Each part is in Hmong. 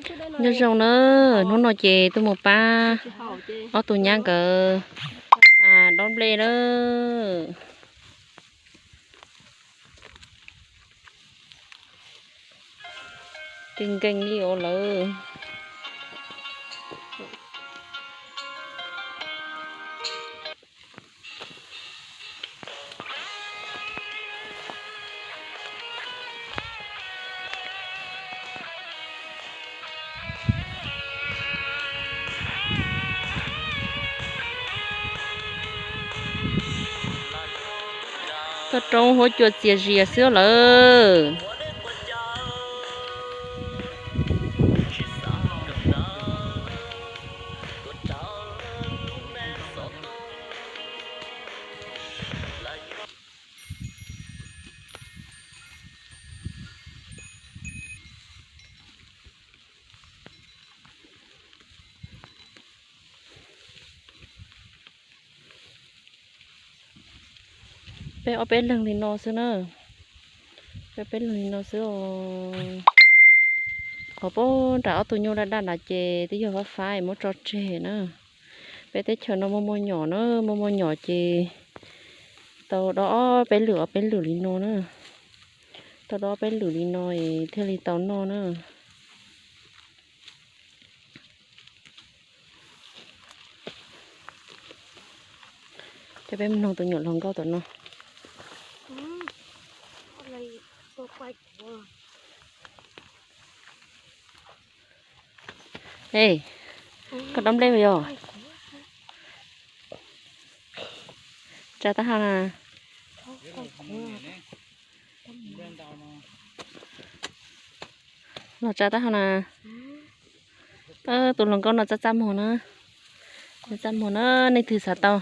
Nyob zoo na, hnub no ces tuaj mus pab ob tug nyab nkawd dob nplej na. Twb nkeeg li os lawm. Toj roob huab cua txias zias xwb lawm. Peb ob peb leeg li no xwb na. Peb peb leeg li no xwb os. Qhov puag nram ob tug nyuj daj daj nrad ces twb yog fab fab es muab tso tseg na. Peb teb chaws no muaj muaj nyom na, muaj muaj nyom ces tau dob ob peb lwm ob peb lwm li no na. Tau dob ob peb lwm li no es thiaj li tau noj na. Ces peb mus noog tus nyuam hluas nkauj tom no. Ej, koj dob nplej puas yog? Tsa tab hau na. Los tsa tab hau na. Tus hluas nkauj no txaj txaj muag na. Txaj muag na, nej twg xav tau.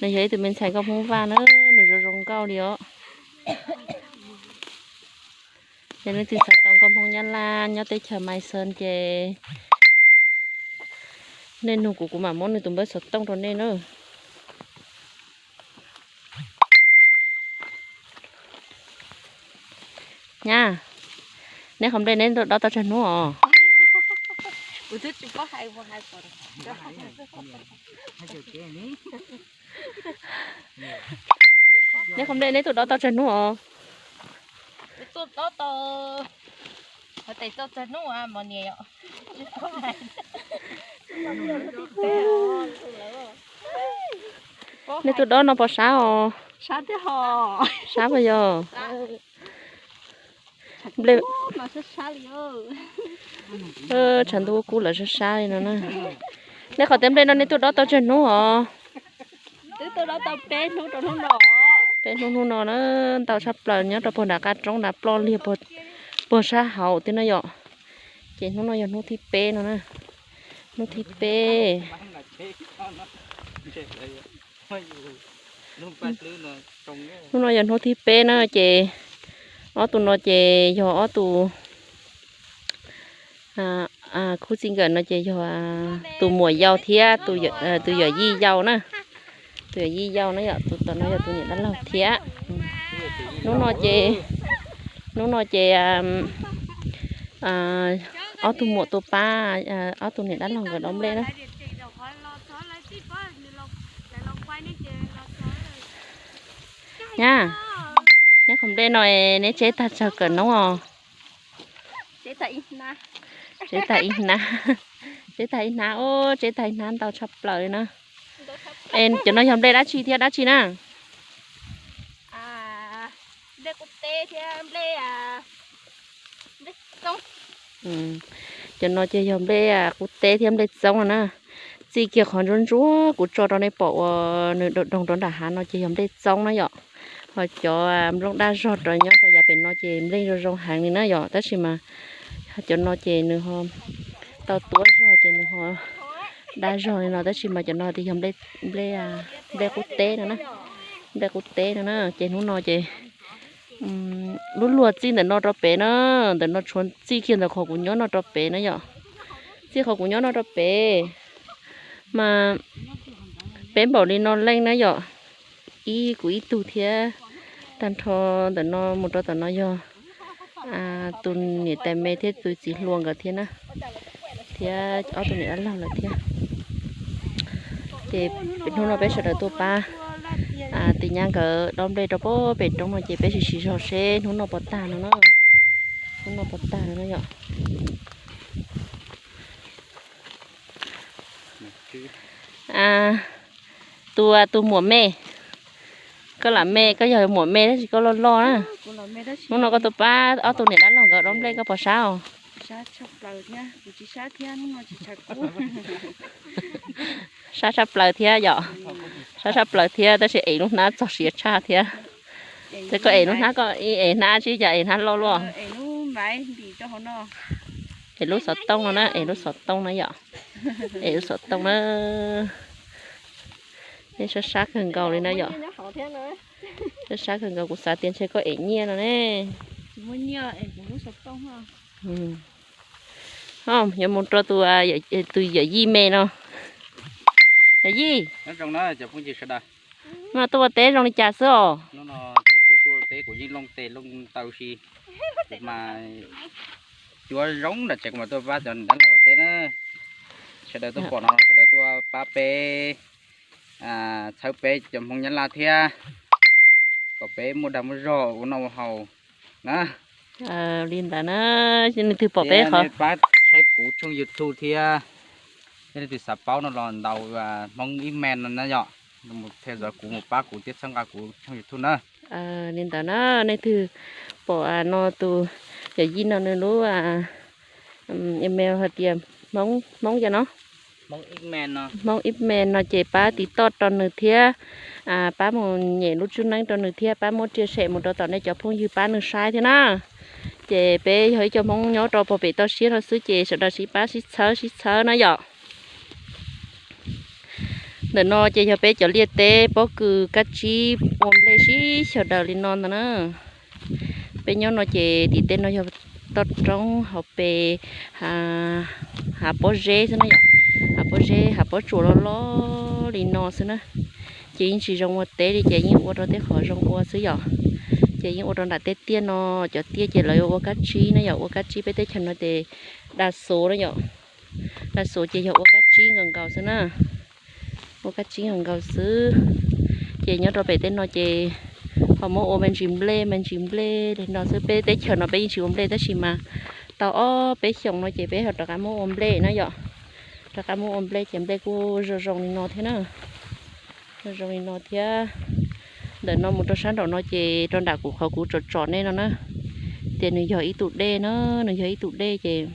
Nws yog ib tug me ntxhais nkauj Hmoob Vaj na, nws zoo zoo nkauj li os. Yog nej twg xav tau nkauj Hmoob Nyab Laj nyob teb chaws Maiv Xees ces nej nug kuv, kuv mam muab nws tus npawb xov tooj rau nej na. Nyab, neb qhov nplej neb tuaj dob tau tsawg hnub os? Neb qhov nplej neb tuaj dob tau tsawg hnub os? Nej tuaj dob no puas sab os? Sab puas yog? Nplej tshav ntuj kub lawm sab sab li no na. Nej qhov tiaj nplej no nej tuaj dob tau tsawg hnub os? Peb hnub hnub no na, ntau tshaj plaws nyob rau puag nram qab roob nrad ploj liag puag sab hauv thiab na yom. Ces hnub no yog hnub thib peb no na. Hnub thib peb. Hnub no yog hnub thib peb na ces ob tug no ces yog ob tug khub txij nkawm no ces yog tus muam yau thiab tus yawm yij yau na. Tus yawm yij yau na yom, tus tom no yog tus niam dab laug thiab. Hnub no ces, hnub no ces ob tug muam tuaj pab ob tug niam dab laug nkawd dob nplej na. Nyab, neb qhov nplej no neb tseb tag tsawg kawm hnub os? Tseb tag ib hnab, tseb tag ib hnab, tseb tag ib hnab ntau tshaj plaws li na. Es cov no yog nplej dab tsi thiab dab tsi na? Cov no ces yog nplej qub teb thiab nplej txoob no na. Txij kiag qhov ntsuab ntsuab kuv tso rau nej pom uas nws doog rau nram hav no ces yog nplej txoob na yom. Ho cov nplooj daj zog rau nyob rau yav pem no ces nplej zoo zoo heev li na yom, tab sis mas cov no ces nws ho tau tuab zog ces nws ho daj zog li no, tab sis mas cov no tias yog nplej, nplej qub teb no na. Nplej qub teb no na, ces hnub no ces lub luag txij ntawm no rau pem na, ntawm no tshuav txij kiag ntawm qhov kuv nyob no rau pem na yom. Txij qhov kuv nyob no rau pem mas peb npaum li no leej na yom. Ib kuv ib tug thiab, tag nrho ntawm no mus rau tom no yog tus niam tais me thiab tus txiv hluas nkawd thiab na, thiab ob tug niam dab laug lawm thiab. Ces hnub no peb sawv daws tuaj pab tus nyab nkawd dob nplej rau pem roob no ces peb sim sim zog seb hnub no puas tag no na. Hnub no puas tag no na yom. Tus, tus muam me, koj lam me, koj yog muam me tab sis koj loj loj na. Hnub no koj tuaj pab ob tug niam dab laug nkawd dob nplej koj puas sab os? Sab tshaj plaws thiab yom, sab tshaj plaws thiab tab sis ev lub hnab txog siav tshaj thiab. Ces koj ev lub hnab, koj ev hnab tsis yog ev hnab loj luaj. Ev lub xov tooj no na, ev lub xov tooj na yom. Ev lub xov tooj na. Nej sab sab kawg nkaus li na yom. Sab sab kawg nkaus, kuv xav tias ntshe koj ev nyiaj no ne. Yuav mus rau tus, tus yawm yij me no. Yawm yij, no tuaj ua teb zoo li cas xwb os? Kuv tuaj ua teb kuv yeej looj tes looj taw si, kuv mas cuav zoo nram tsev kuv mas tuaj pab cov niam dab laug ua teb na. Sawv daws tuaj pom no sawv daws tuaj pab peb, txhawb peb cov Hmoob Nyab Laj thiab, kom peb muaj dag muaj zog ua noj ua haus na. Li ntawd na, leej twg pom peb qhov, pab saib kuv tshooj YouTube thiab, yog leej twg xav paub no los ntaus Hmoob Ib Me no na yom, mus theo dõi kuv, mus pab kuv thiab txhawb nqa kuv tshooj YouTube na. Li ntawd na, leej twg pom no tus yawm yij no nws lub email hais tias Hmoob, Hmoob yog no, Hmoob Ib Me no ces pab tiv toj rau nws thiab, pab mus nyem lub tswb neeb rau nws thiab pab muab share mus rau tom nej cov phooj ywg pab nws saib thiab na. Ces peb yog ib co Hmoob nyob rau puag pem toj siab no xwb ces sawv daws sib pab sib txhawb sib txhawb na yom. Ntawm no ces yog peb cov liaj teb pob kws kab tsib ua nplej sib xyaw daws li no ntag na. Peb nyob no ces tim tej no yog toj roob hauv pes, hav pob zeb xwb na yom. Hav pob zeb hav pob tsuas loj loj li no xwb na. Ces yeej tsis zoo ua teb li ces yeej ua rau tej qhov zoo ua xwb yom. Ces yeej ua rau nram tej tiaj no, cov tiaj ces lawv yuav ua kab tsib na yom, ua kab tsib peb teb chaws no ces dag xuv na yom. Dag xuv ces yog ua kab tsib nkaus nkaus xwb na. Ua kab tsib nkaus nkaus xwb. Ces nyob rau pem tej no ces ho muab ua me ntsis nplej me ntsis nplej li no xwb. Peb teb chaws no peb yeej tsis ua nplej tab sis mas tau ob peb xyoos no ces peb ho rov qab muab ua nplej na yom. Rov qab muab ua nplej ces nplej kuj zoo zoo li no thiab na. Zoo zoo li no thiab. Ntawm no mus rau sab nraum no ces rau nram kuv qhov kuv tsom tsom nej no na, tias nws yog ib tug dej na, nws yog ib tug dej ces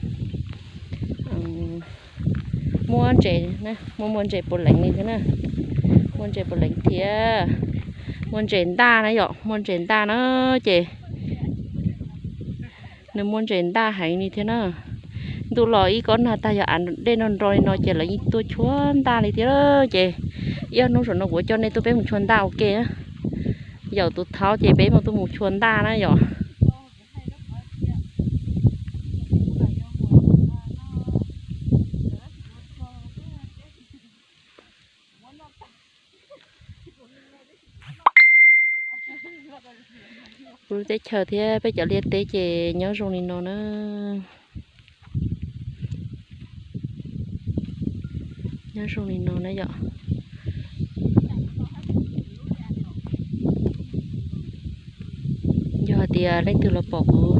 muaj ntses, muaj muaj ntses puav leej li thiab na. Muaj ntses puav leej thiab, muaj ntses ntaj na yom, muaj ntses ntaj na. Ces nws muaj ntses ntaj heev li thiab na. Ntuj los ib kob nag tag yog av dej nrog nro li no ces lawv yeej tuaj chua ntaj li thiab. Ces ib ob hnub saum no kuv coj nej tuaj peb mus chua ntaj ua ke. Yaum tus thaub ces peb mus tuaj mus chua ntaj na yom. Kuv lub teb chaws thiab peb cov liaj teb ces nyob zoo li no na. Nyob zoo li no na yom. Yog hais tias leej twg los pom kuv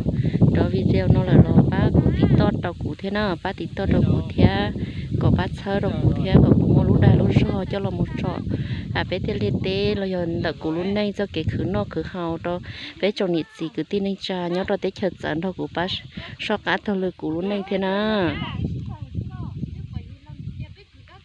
cov video no lawm los pab kuv tiv toj rau kuv thiab na, pab tiv toj rau kuv thiab, kom pab txhawb rau kuv thiab kom kuv muaj lub dag lub zog coj los mus tsom peb tej liaj teb los yog ntawm kuv lub neej txoj kev khwv noj khwv haus rau peb tsoom niam txiv kwv tij neej tsa nyob rau teb chaws txawv nrog kuv pab soj qab taug lw kuv lub neej thiab na.